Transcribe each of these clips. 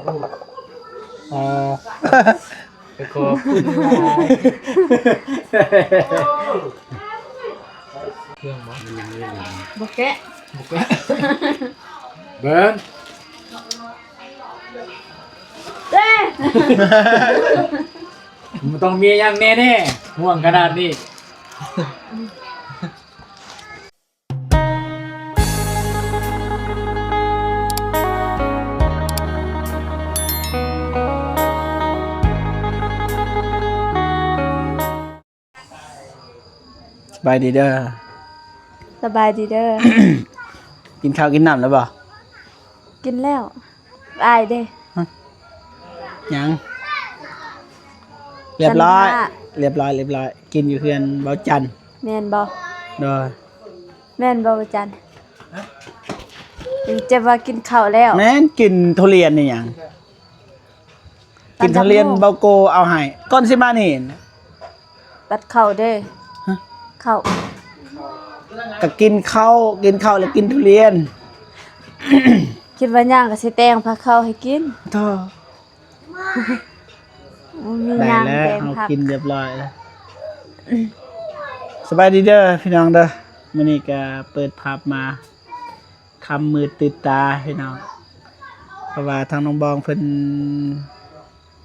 ອໍ ໄປຂໍຂອບຄຸນຫຼາຍ. ເຄື່ອງບໍ່? ບໍ່ແກະ ບໍ່ແກະ. ເບິ່ງ ເອີ ມັນຕ້ອງມີຫຍັງແນ່ໆ ຫ່ວງຂະໜາດນີ້. ສະບາຍດີເດີ. ສະບາຍດີເດີ. ກິນເຂົ້າກິນນ້ຳແລ້ວບໍ່? ກິນແລ້ວ. ອ້າຍເດ? ຫະ? ຍັງ. ລຽບຮ້ອຍ ລຽບຮ້ອຍ ລຽບຮ້ອຍ. ກິນຢູ່ເຮືອນເບົາຈັນ. ແມ່ນບໍ່? ໂດຍ. ແມ່ນບໍ່ ເບົາຈັນ? ເຈັບວ່າກິນເຂົ້າແລ້ວ. ແມ່ນ. ກິນທຸລຽນນີ້ຫຍັງ? ກິນທຸລຽນເບົາໂກເອົາໃຫ້ ກ່ອນຊິມານີ້. ບັດເຂົ້າເດ້. ຮະ? ເຂົ້າ. ກະກິນເຂົ້າ ກິນເຂົ້າແລ້ວກິນທຸລຽນ. ຄິດວ່າຍ່າງກະຊິແຕ່ງພາເຂົ້າໃຫ້ກິນ. ໂທ້. ມີ ໄດ້ແລ້ວ ແຕ່ງ ເຮົາກິນລຽບຮ້ອຍແລ້ວ. ສະບາຍດີເດີພີ່ນ້ອງເດີ. ມື້ນີ້ກະເປີດພາບມາ ຄ່ຳມືດຕື່ນຕາພີ່ນ້ອງ ເພາະວ່າທາງນ້ອງບອງເພິ່ນ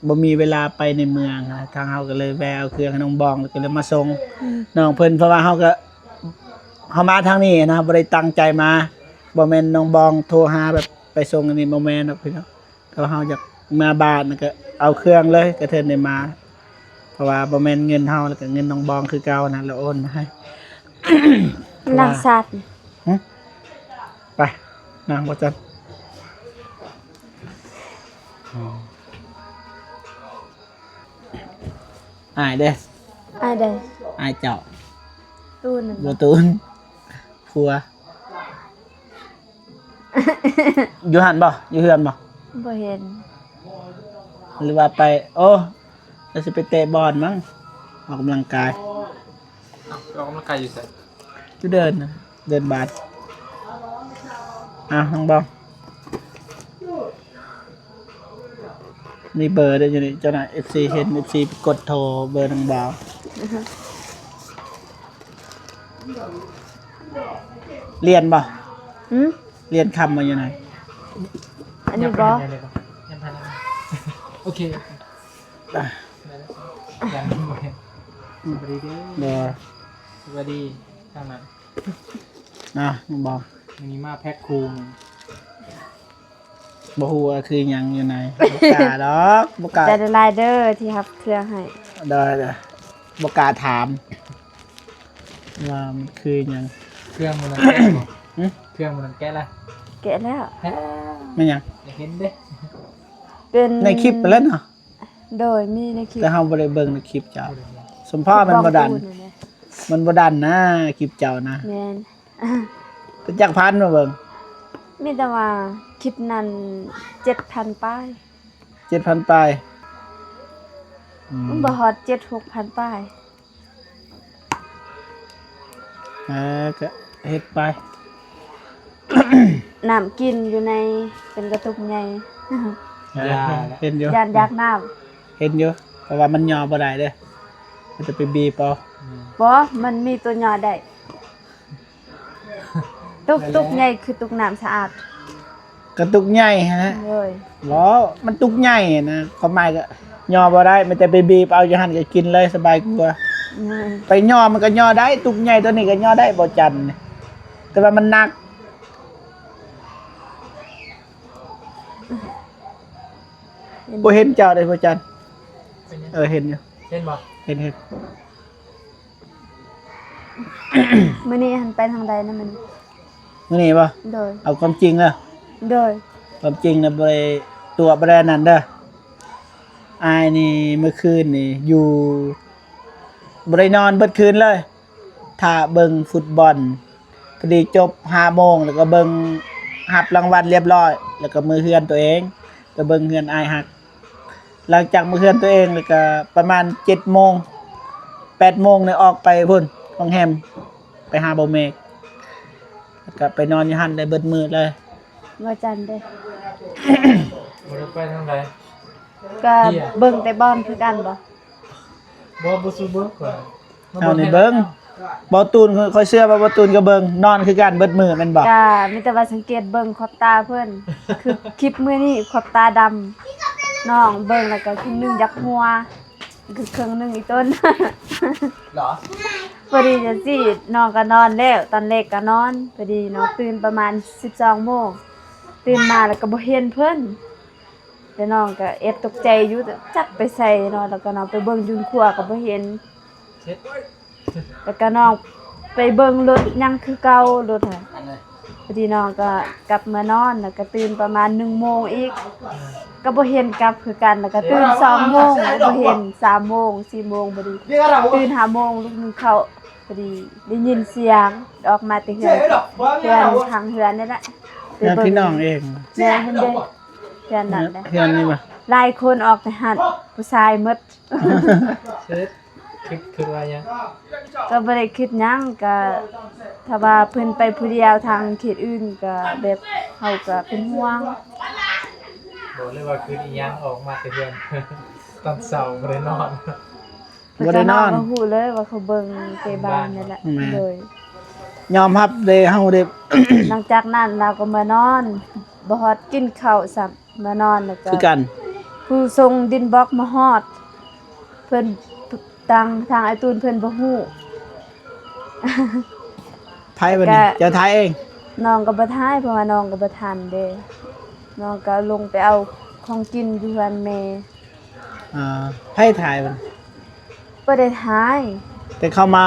ບໍ່ມີເວລາໄປໃນເມືອງນະ ທາງເຮົາກໍເລີຍແວ່ເອົາເຄື່ອງໃຫ້ນ້ອງບອງ ແລ້ວກໍເລີຍມາສົ່ງ ອືມ ນ້ອງເພິ່ນ ເພາະວ່າເຮົາກໍ ເຮົາມາທາງນີ້ນະ ບໍ່ໄດ້ຕັ້ງໃຈມາ ບໍ່ແມ່ນນ້ອງບອງໂທຫາແບບໄປສົ່ງອັນນີ້ ບໍ່ແມ່ນດອກພີ່ນ້ອງ. ແຕ່ວ່າເຮົາຢາກມາບ້ານ ແລ້ວກໍເອົາເຄື່ອງເລີຍ ກະເທີນໄດ້ມາ ເພາະວ່າບໍ່ແມ່ນເງິນເຮົາ ແລ້ວກໍເງິນນ້ອງບອງຄືເກົ່ານະ ລາວໂອນມາໃຫ້. ນັ່ງຊາດ. ຫຶ? ໄປ ນັ່ງບໍ່ຈັນ. ອ້າຍເດ້? ອ້າຍໃດ? ອ້າຍເຈົ້າ. ຕູນນັ້ນ ບໍ່ຕູນ ຜົວ. ຢູ່ຫັ້ນບໍ່? ຢູ່ເຮືອນບໍ່? ບໍ່ເຫັນ. ຫຼືວ່າໄປ ໂອ້ ລາວຊິໄປເຕະບອນມັ້ງ ອອກກຳລັງກາຍ. ເອົ້າ ໄປອອກກຳລັງກາຍຢູ່ໃສ? ຢູ່ເດີ່ນນະ ເດີ່ນບາດ. ເອົາ ນ້ອງບອງ ມີເບີເດີຢູ່ນີ້ ເຈົ້ານາຍ ເອັຟຊີ ເຫັນ ເອັຟຊີ ໄປກົດໂທເບີນ້ອງບອງ. ລຽນບໍ່? ຫື? ລຽນຄຳມາຢູ່ໃນ ອັນນີ້ບໍ່? ໂອເຄ ໄດ້ແລ້ວ ຍັງບໍ່ເຫັນ. ສະບາຍດີເດີ. ໂດຍ ສະບາຍດີທາງນັ້ນ. ນະ ນ້ອງບອງ ມື້ນີ້ມາແພັກຄູ່ ບໍ່ຮູ້ວ່າຄືຫຍັງຢູ່ໃນ ບໍ່ກ້າດອກ ບໍ່ກ້າ. ຂອບໃຈຫຼາຍໆເດີທີ່ຮັບເຄື່ອງໃຫ້. ໂດຍ ໂດຍ ບໍ່ກ້າຖາມວ່າມັນຄືຫຍັງ. ເຄື່ອງມື້ນັ້ນແກະບໍ່? ຫຶ? ເຄື່ອງມື້ນັ້ນແກະລະ? ແກະແລ້ວ. ແທ້? ແມ່ນຫຍັງ? ຢາກເຫັນເດ້. ເປັນ ໃນຄລິບໄປແລ້ວເນາະ. ໂດຍ ມີໃນຄລິບ ແຕ່ເຮົາບໍ່ໄດ້ເບິ່ງໃນຄລິບເຈົ້າ. ບໍ່ໄດ້ເບິ່ງ. ສົມພໍມັນບໍ່ດັນ ມັນບໍ່ດັນນະ ຄລິບເຈົ້ານະ. ແມ່ນ. ເປັນຈັກພັນມາເບິ່ງ? ມີແຕ່ວ່າຄລິບນັ້ນເຈັດພັນປາຍ. ເຈັດພັນປາຍ. ອືມ ມັນບໍ່ຮອດເຈັດຫົກພັນປາຍ. ເອີ ກະເຮັດໄປ. ນ້ຳກິນຢູ່ໃນເປັນກະຕຸກໃຫຍ່. ເອີ ເຫັນຢູ່ ຢ້ານຢາກນ້ຳ. ເຫັນຢູ່ ເພາະວ່າມັນຍໍບໍ່ໄດ້ເດ້ ມັນຈະໄປບີບເອົາ. ອືມ ບໍ່ ມັນມີຕົວຍໍໄດ້. ຕຸກ ຕຸກໃຫຍ່ຄືຕຸກນ້ຳສະອາດ. ກະຕຸກໃຫຍ່ຫັ້ນແຫຼະ. ໂດຍ. ບໍ່ ມັນຕຸກໃຫຍ່ນະ ຄວາມໝາຍກະຍໍບໍ່ໄດ້ ມີແຕ່ໄປບີບເອົາຢູ່ຫັ້ນກະກິນເລີຍ ສະບາຍກວ່າ. ໂດຍ. ໄປຍໍມັນກະຍໍໄດ້ ຕຸກໃຫຍ່ໂຕນີ້ກະຍໍໄດ້ ບໍ່ຈັນ ແຕ່ວ່າມັນໜັກ. ບໍ່ເຫັນເຈົ້າເດ້ ພະຈັນ. ເປັນຫຍັງ? ເອີ ເຫັນຢູ່. ເຫັນບໍ່? ເຫັນ ເຫັນ. ມື້ນີ້ຫັ້ນໄປທາງໃດນະມື້ນີ້? ມື້ນີ້ບໍ່? ໂດຍ. ເອົາຄວາມຈິງເດີ. ໂດຍ. ຄວາມຈິງນະ ບໍ່ໄດ້ຕົວະ ບໍ່ໄດ້ອັນນັ້ນເດີ. ອ້າຍນີ້ມື້ຄືນນີ້ຢູ່ ບໍ່ໄດ້ນອນເບິດຄືນເລີຍ. ຖ້າເບິ່ງຟຸດບອນ ພໍດີຈົບຫ້າໂມງ ແລ້ວກໍເບິ່ງ ຮັບລາງວັນລຽບຮ້ອຍ ແລ້ວກໍເມືອເຮືອນຕົວເອງ ໄປເບິ່ງເຮືອນອ້າຍຮັກ. ຫຼັງຈາກເມືອເຮືອນຕົວເອງ ແລ້ວກໍປະມານເຈັດໂມງ ແປດໂມງນີ້ອອກໄປພຸ້ນ ໂຮງແຮມ ໄປຫາບໍ່ແມ່ ແລ້ວກໍໄປນອນຢູ່ຫັ້ນໄດ້ເບິດມື້ເລີຍ. ບໍ່ຈັນເດ້. ບໍ່ໄດ້ໄ ໄປທາງໃດ? ກໍເບິ່ງແຕ່ບ່ອນຄືກັນບໍ່? ບໍ່ ບໍ່ສູ່ເບິ່ງຂ້ອຍ. ເຮົານີ້ເບິ່ງ ບໍ່ຕູນ ຂ້ອຍເຊື່ອວ່າບໍ່ຕູນກໍເບິ່ງ ນອນຄືກັນເບິດມື້ແມ່ນບໍ່? ກໍມີແຕ່ວ່າສັງເກດເບິ່ງຂອບຕາເພິ່ນ ຄືຄລິບມື້ນີ້ຂອບຕາດຳ ນ້ອງເບິ່ງແລ້ວກໍຄຶ່ງໜຶ່ງຢາກຫົວ ຄືເຄິ່ງໜຶ່ງອີ່ຕົນ ເຫລອ? ພໍດີຈັ່ງຊີ້ ນ້ອງກໍນອນແລ້ວ ຕອນແລກກໍນອນ ພໍດີນ້ອງຕື່ນປະມານສິບສອງໂມງ ຕື່ນມາແລ້ວກໍບໍ່ເຫັນເພິ່ນ ແຕ່ນ້ອງກໍແອບຕົກໃຈຢູ່ ຈັກໄປໃສເນາະ ແລ້ວກໍນ້ອງໄປເບິ່ງຢູ່ຄົວກໍບໍ່ເຫັນ ແລ້ວກໍນ້ອງໄປເບິ່ງລົດຍັງຄືເກົ່າ ລົດຫັ້ນ ພໍດີນ້ອງກໍກັບເມືອນອນ ແລ້ວກໍຕື່ນປະມານໜຶ່ງໂມງອີກ ກໍບໍ່ເຫັນກັບຄືກັນ ແລ້ວກໍຕື່ນສອງໂມງ ບໍ່ເຫັນ ສາມໂມງ ສີ່ໂມງ ພໍດີຕື່ນຫ້າໂມງ ລຸກໜຶ່ງເຂົ້າ ພໍດີໄດ້ຍິນສຽງອອກມາແຕ່ເຮືອນ ເຮືອນທາງເຮືອນນີ້ແຫຼະ ເຮືອນພີ່ນ້ອງເອງ ແມ່ນເດ້ ເຮືອນນັ້ນແຫຼະ ເຮືອນນີ້ບໍ່? ຫຼາຍຄົນອອກແຕ່ຫັ້ນ ຜູ້ຊາຍໝົດ ຄິດ ຄິດວ່າຫຍັງ? ກໍບໍ່ໄດ້ຄິດຫຍັງ ກໍຖ້າວ່າເພິ່ນໄປຜູ້ດຽວທາງເຂດອື່ນ ກໍແບບເຮົາກໍເປັນຫ່ວງ ບໍ່ ຫຼືວ່າຄິດອີ່ຫຍັງ ອອກມາແຕ່ເຮືອນ ຕອນເຊົ້າບໍ່ໄດ້ນອນ ເພິ່ນກໍ ບໍ່ໄດ້ນອນ ນ້ອງກໍຮູ້ເລີຍວ່າເຂົາເບິ່ງແຕ່ບ້ານນີ້ແຫຼະ ແມ່ນ ໂດຍ ຍອມຮັບເດ້ ເຮົາເດ້ ຫຼັງຈາກນັ້ນລາວກໍມານອນ ບໍ່ຮອດກິນເຂົ້າຊ້ຳ ມານອນແລ້ວກໍ ຄືກັນ ຜູ້ສົ່ງດິນບລັອກມາຮອດ ເພິ່ນ ທາງ ທາງອ້າຍຕູນເພິ່ນບໍ່ຮູ້ ໃຜບັດນີ້? ເຈົ້າຖ່າຍເອງ? ນ້ອງກໍບໍ່ຖ່າຍ ເພາະວ່ານ້ອງກໍບໍ່ທັນເດ້ ນ້ອງກໍລົງໄປເອົາຂອງກິນຢູ່ເຮືອນແມ່ ອ່າ ໃຜຖ່າຍບັດ? ບໍ່ໄດ້ຖ່າຍ ແຕ່ເຂົາມາ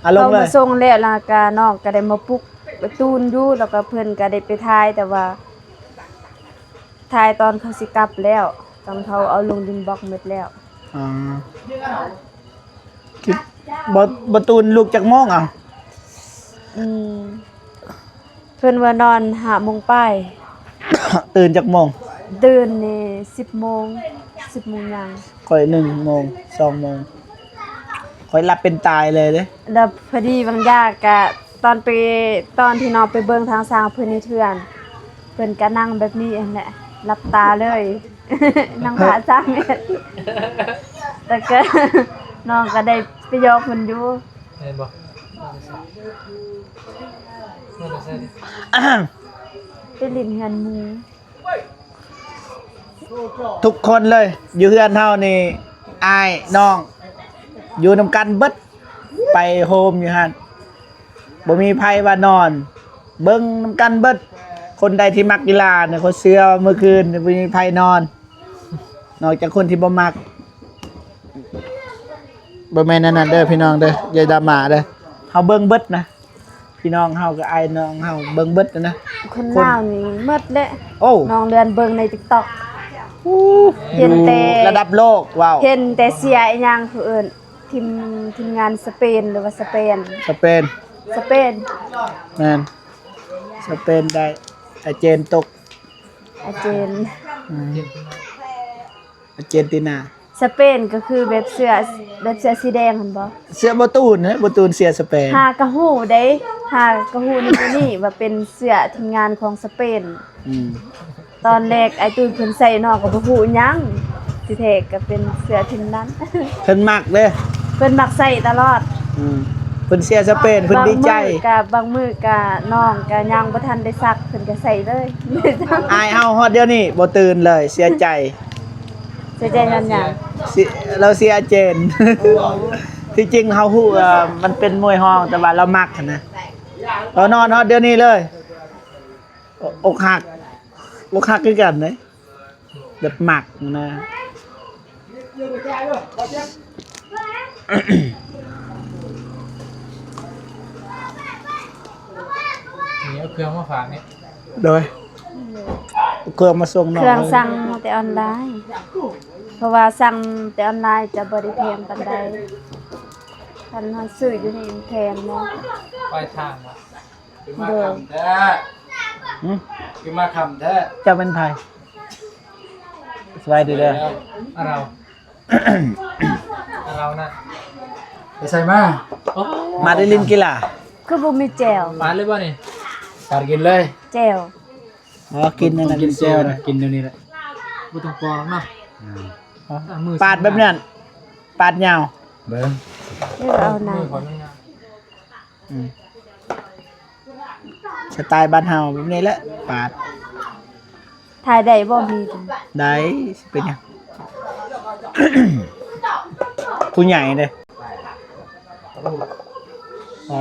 ອາລົງເລີຍ ເຂົາມາສົ່ງແລ້ວ ແລ້ວກໍນ້ອງກໍໄດ້ມາປຸກອ້າຍຕູນຢູ່ ແລ້ວກໍເພິ່ນກໍໄດ້ໄປຖ່າຍ ແຕ່ວ່າຖ່າຍຕອນເຂົາຊິກັບແລ້ວ ຕອນເຂົາເອົາລົງດິນບລັອກໝົດແລ້ວ ອໍ ຄິດ ບໍ່ ບໍ່ຕູນລຸກຈັກໂມງເອົາ? ອືມ ເພິ່ນວ່ານອນຫ້າໂມງປາຍ ຕື່ນຈັກໂມງ? ຕື່ນນີ້ສິບໂມງ ສິບໂມງຫຍັງ ຂ້ອຍໜຶ່ງໂມງ ສອງໂມງ ຂ້ອຍຫຼັບເປັນຕາຍເລີຍເດ້ ແລ້ວພໍດີບາງຢ່າງກະ ຕອນໄປ ຕອນທີ່ນ້ອງໄປເບິ່ງທາງຊ່າງເພິ່ນເຮັດເຮືອນ ເພິ່ນກະນັ່ງແບບນີ້ຫັ້ນແຫຼະ ຫຼັບຕາເລີຍ ນັ່ງທ່າຊ່າງເຮັດ ແລ້ວກະ ນ້ອງກະໄດ້ໄປຢອກເພິ່ນຢູ່ ແມ່ນບໍ່? ໄປຫຼິ້ນເຮືອນໝູ່ ທຸກຄົນເລີຍ ຢູ່ເຮືອນເຮົານີ້ ອ້າຍນ້ອງ ຢູ່ນຳກັນເບິດ ໄປໂຮມຢູ່ຫັ້ນ ບໍ່ມີໃຜວ່ານອນ ເບິ່ງນຳກັນເບິດ ຄົນໃດທີ່ມັກກິລານີ້ ຂ້ອຍເຊື່ອວ່າມື້ຄືນບໍ່ມີໃຜນອນ ນອກຈາກຄົນທີ່ບໍ່ມັກ ບໍ່ແມ່ນອັນນັ້ນເດີພີ່ນ້ອງເດີ ຢ່າດຣາມາເດີ ເຮົາເບິ່ງເບິດນະ ພີ່ນ້ອງເຮົາກັບອ້າຍນ້ອງເຮົາເບິ່ງເບິດນະ ຄົນລາວນີ້ໝົດແຫຼະ ໂອ້ ນ້ອງເລື່ອນເບິ່ງໃນຕິກຕັອກ ເຫັນແຕ່ລະດັບໂລກ ວ້າວ ເຫັນແຕ່ເສຍອີ່ຫຍັງ ເຂົາເອີ້ນ ທີມ ທີມງານສະເປນ ຫຼືວ່າສະແປນ ສະເປນ ສະເປນ ແມ່ນ ສະເປນໄດ້ ອາເຈນຕົກ ອາເຈນ ອືມ ອາເຈນຕິນາ ສະເປນກໍຄືແບບເສື້ອ ແບບເສື້ອສີແດງຫັ້ນບໍ່? ເສື້ອບໍ່ຕູນເດ້ ບໍ່ຕູນເສື້ອສະເປນ ຫາກະຮູ້ເດ້ ຫາກະຮູ້ໃນມື້ນີ້ວ່າເປັນເສື້ອທີມງານຂອງສະເປນ ອືມ ຕອນແລກອ້າຍຕູນເພິ່ນໃສ່ ນ້ອງກໍບໍ່ຮູ້ຫຍັງ ທີ່ແທ້ກໍເປັນເສື້ອທີມນັ້ນ ເພິ່ນມັກເດ້ ເພິ່ນມັກໃສ່ຕະຫຼອດ ອືມ ເພິ່ນເຊຍສະເປນ ເພິ່ນດີໃຈ ບາງມື້ກະ ບາງມື້ກະ ນ້ອງກະຍັງບໍ່ທັນໄດ້ຊັກ ເພິ່ນກະໃສ່ເລີຍ ອ້າຍເຮົາຮອດດຽວນີ້ບໍ່ຕື່ນເລີຍ ເສຍໃຈ ເສຍໃຈຍ້ອນຫຍັງ? ລາວເຊຍເຈນ ທີ່ຈິງເຮົາຮູ້ວ່າມັນເປັນມວຍຮອງ ແຕ່ວ່າລາວມັກຫັ້ນນະ ລາວນອນຮອດດຽວນີ້ເລີຍ. ອົກຫັກ ອົກຫັກຄືກັນເດ້ ແບບມັກນະ ນີ້ເອົາເຄື່ອງມາຝາກນີ້ ໂດຍ ເອົາເຄື່ອງມາສົ່ງນ້ອງ ເຄື່ອງສັ່ງມາແຕ່ອອນລາຍ ເພາະວ່າສັ່ງແຕ່ອອນລາຍຈະບໍ່ໄດ້ແພງປານໃດ ຄັນເຮົາຊື້ຢູ່ນີ້ມັນແພງເນາະ ປາຍທາງວະ. ຄືມາຄ່ຳແທ້ ຫຶ? ຄືມາຄ່ຳແທ້ ເຈົ້າເປັນໃຜ? ສະບາຍດີເດີ ອາລາວ ອາລາວນະ ໄປໃສມາ? ໂອ້ ມາໄດ້ຫຼິ້ນກິລາ ຄືບໍ່ມີແຈ່ວ ປາດເລີຍບໍ່ນີ້? ປາດກິນເລີຍ ແຈ່ວ ອໍ ກິນນັ້ນແຫຼະ ກິນແຈ່ວນະ ກິນດຽວນີ້ແຫຼະ ບໍ່ຕ້ອງປອກເນາະ. ອືມ ປາດແບບນັ້ນ ປາດຍາວ ເບິ່ງ ເອົາໜ້າ ອືມ ສະໄຕລ໌ບ້ານເຮົາແບບນີ້ແຫຼະ ປາດ. ຖ່າຍໄດ້ບໍ່? ມີ ໄດ້ ຊິເປັນຫຍັງ ຜູ້ໃຫຍ່ເດ້. ອໍ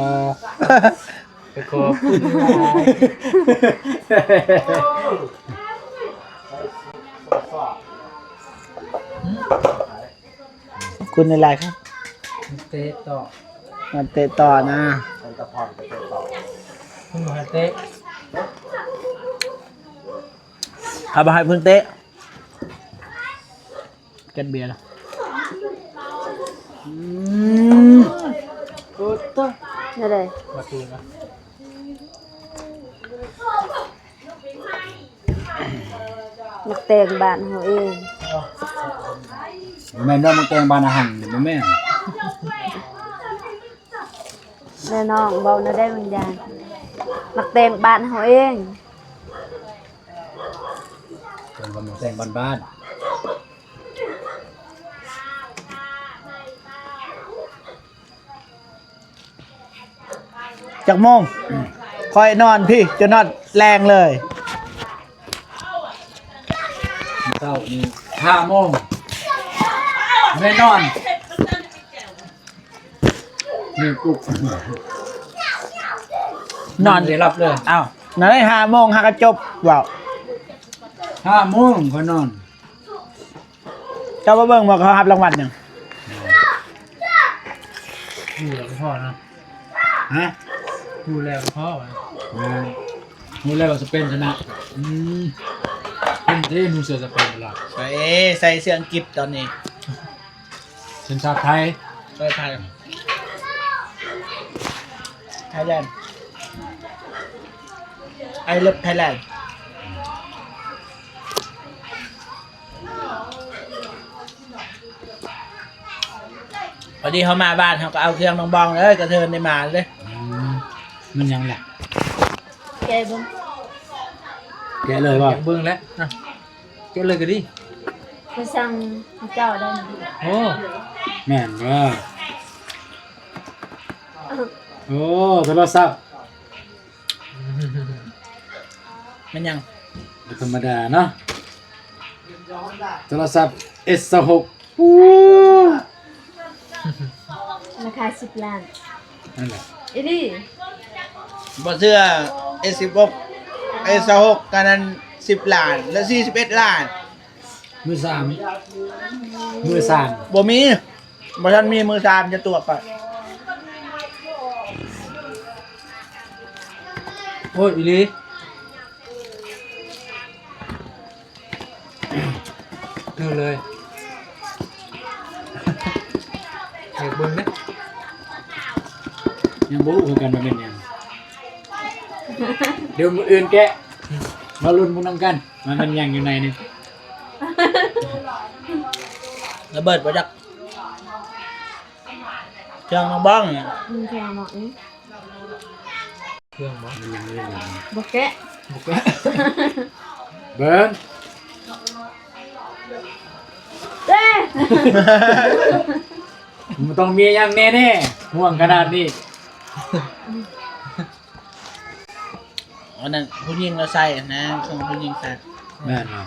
ໄປຂໍຄຸນຫຼາຍ ຂອບຄຸນຫຼາຍໆ ຄັບ. ເຕະຕໍ່ ມາເຕະຕໍ່ນະ ເພິ່ນບໍ່ໃຫ້ເຕະ ເຂົາບໍ່ໃຫ້ເພິ່ນເຕະ. ແກັດເບຍລະ ອືມ ໂອ້ໂຕ ແນວໃດ? ປະຕູນະ ໝາກແຕງບ້ານເຮົາເອງ. ບໍ່ແມ່ນດອກ ໝາກແຕງບ້ານອາຫັນນີ້ ບໍ່ແມ່ນ. ແມ່ນ້ອງເວົ້າແນວໃດບາງຢ່າງ ໝາກແຕງບ້ານເຮົາເອງ. ເພິ່ນວ່າໝາກແຕງບ້ານໆ. ຈັກໂມງ? ຂ້ອຍນອນພີ້ຈົນຮອດແລງເລີຍ. ເຊົ້ານີ້ຫ້າໂມງ ແມ່ນນອນ ນີ້ປຸກ ນອນ ບໍ່ໄດ້ຫຼັບເລີຍ. ອ້າວ ນັ້ນໄດ ຫ້າໂມງຫາກະຈົບເວົ້າ. ຫ້າໂມງຂ້ອຍນອນ. ເຈົ້າບໍ່ເບິ່ງວ່າເຂົາຮັບລາງວັນຫຍັງ? ຮູ້ແລ້ວກໍພໍເນາະ. ຮະ? ຮູ້ແລ້ວກໍພໍວ່າ. ແມ່ນ. ຮູ້ແລ້ວວ່າສະເປນຊະນະ. ອືມ. ເຫັນເດ້ ນຸ່ງເສື້ອສະເປນລະ. ໃສ່ ໃສ່ເສື້ອອັງກິດຕອນນີ້. ເປັນຊາດໄທ. ຊາດໄທ. Thailand. I love Thailand. ພໍດີເຮົາມາບ້ານ ເຮົາກໍເອົາເຄື່ອງນ້ອງບອງເລີຍ ກະເທີນໄດ້ມາເລີຍ. ອືມ ມັນຫຍັງລະ? ແກະເບິ່ງ. ແກະເລີຍບໍ່? ເບິ່ງແຫຼະ ນະ ແກະເລີຍກໍດີ. ໄປສັ່ງເຈົ້າໄດ້. ໂອ້ ແມ່ນບໍ່? ໂອ້ ໂທລະສັບ. ແມ່ນຫຍັງ? ບໍ່ທຳມະດາເນາະ ໂທລະສັບ ເອສຊາວຫົກ. ລາຄາສິບລ້ານ. ນັ້ນແຫຼະ ອີ່ຫຼີ. ບໍ່ເຊື່ອ ເອສສິບຫົກ ເອສຊາວຫົກ ກະນັ້ນສິບລ້ານ ແລະ ສີ່ສິບເອັດລ້ານ. ມືສາມ ມືສາມ ບໍ່ມີ ບໍ່ທັນມີມືສາມ ຢ່າຕົວະຂ້ອຍ. ໂອ້ຍ ອີ່ຫຼີ ຖືເລີຍ. ຢາກເບິ່ງເດ້ ຍັງບໍ່ຮູ້ຄືກັນວ່າແມ່ນຫຍັງ. ດຽວມື້ອື່ນແກະ ມາລຸ້ນເບິ່ງນຳກັນ ວ່າແມ່ນຫຍັງຢູ່ໃນນີ້. ລະເບີດບໍ່ຈັກ ເຄື່ອງນ້ອງບອງນີ້. ອືມ ເຄື່ອງເນາະ ນີ້ ເຄື່ອງບໍ່? ມັນຍັງມີຢູ່. ບໍ່ແກະ ບໍ່ແກະ. ເບິ່ງ ເດ້ ມັນຕ້ອງມີຫຍັງແນ່ໆ ຫ່ວງຂະໜາດນີ້. ອັນນັ້ນຜູ້ຍິງລາວໃສ່ນະ ຂອງຜູ້ຍິງໃສ່. ແມ່ນບໍ່?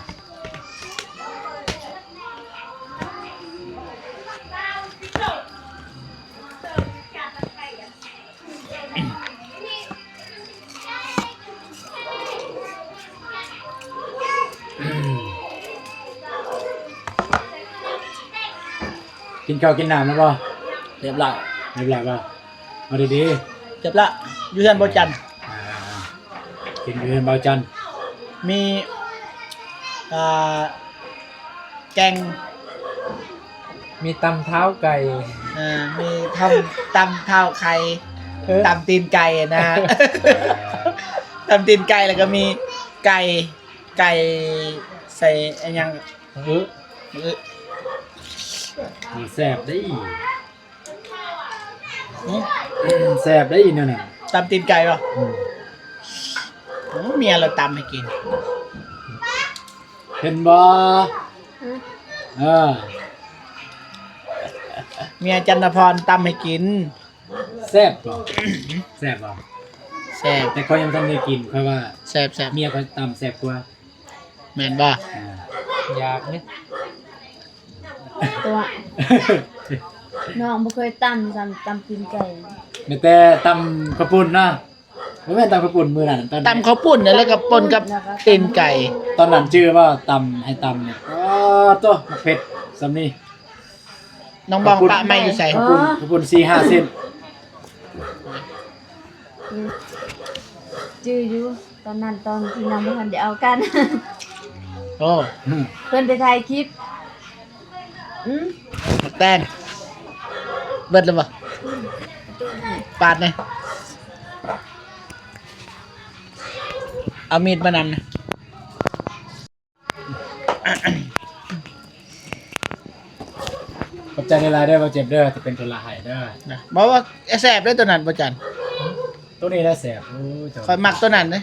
ກິນເຂົ້າກິນນ້ຳແລ້ວບໍ່? ຮຽບຮ້ອຍ. ຮຽບຮ້ອຍບໍ່? ເອົາດີໆ. ຮຽບລະ ຢູ່ເຮືອນບ່າວຈັນ. ອ່າ ກິນຢູ່ເຮືອນບ່າວຈັນ. ມີ ອ່າ ແກງ ມີຕຳທ້າວໄກ່. ເອີ ມີຕຳ ຕຳທ້າວໄຂ່ ເອີ ຕຳຕີນໄກ່ນະ. ຕຳຕີນໄກ່ ແລ້ວກໍມີໄກ່ ໄກ່ໃສ່ອີຫຍັງ ເອີ ເອີ ມັນແຊບເດ້. ຫື ແຊບເດ້ອີ່ແນວນັ້ນ. ຕຳຕີນໄກ່ບໍ່? ອືມ. ໂອ້ ເມຍລາວຕຳໃຫ້ກິນ. ເຫັນບໍ່? ເອີ ເມຍຈັນນະພອນຕຳໃຫ້ກິນ. ແຊບບໍ່? ແຊບບໍ່? ແຊບ ແຕ່ຂ້ອຍຍັງບໍ່ທັນໄດ້ກິນ ຂ້ອຍວ່າແຊບໆ ເມຍຂ້ອຍຕຳແຊບກວ່າ. ແມ່ນບໍ່? ອ່າ ຢາກເດ. ຕົວະ ນ້ອງບໍ່ເຄີຍຕຳຊ້ຳ ຕຳຕີນໄກ່ ມີແຕ່ຕຳເຂົ້າປຸ້ນເນາະ. ບໍ່ແມ່ນຕຳເຂົ້າປຸ້ນມື້ນັ້ນ ຕອນຕຳເຂົ້າປຸ້ນນັ້ນແຫຼະ ກັບປົນກັບຕີນໄກ່. ຕອນນັ້ນຈື່ບໍ່? ຕຳໃຫ້ຕຳນີ້ ອໍ ໂຕ ໝາກເຜັດສ່ຳນີ້. ນ້ອງບອງປະໄມ້ຢູ່ໃສ? ເຂົ້າປຸ້ນ ເອີ ເຂົ້າປຸ້ນສີ່ຫ້າເສັ້ນ. ອືມ ຈື່ຢູ່ ຕອນນັ້ນຕອນທີ່ຍັງບໍ່ທັນໄດ້ເອົາກັນ. ໂອ້ ເພິ່ນໄປຖ່າຍຄລິບ. ອືມ ໝາກແຕງເບິດແລ້ວບໍ່? ປາດແດ່ ເອົາມີດມານຳນະ. ຂອບໃຈຫຼາຍໆເດີ ບໍ່ເຈັບເດີ ຈະເປັນທຸລະໃຫ້ເດີ. ນະ ບໍ່ວ່າແຊບເດ້ໂຕນັ້ນ ບໍ່ຈັນ. ໂຕນີ້ລະແຊບ. ໂອ້ຍ ຂ້ອຍມັກໂຕນັ້ນເດ້.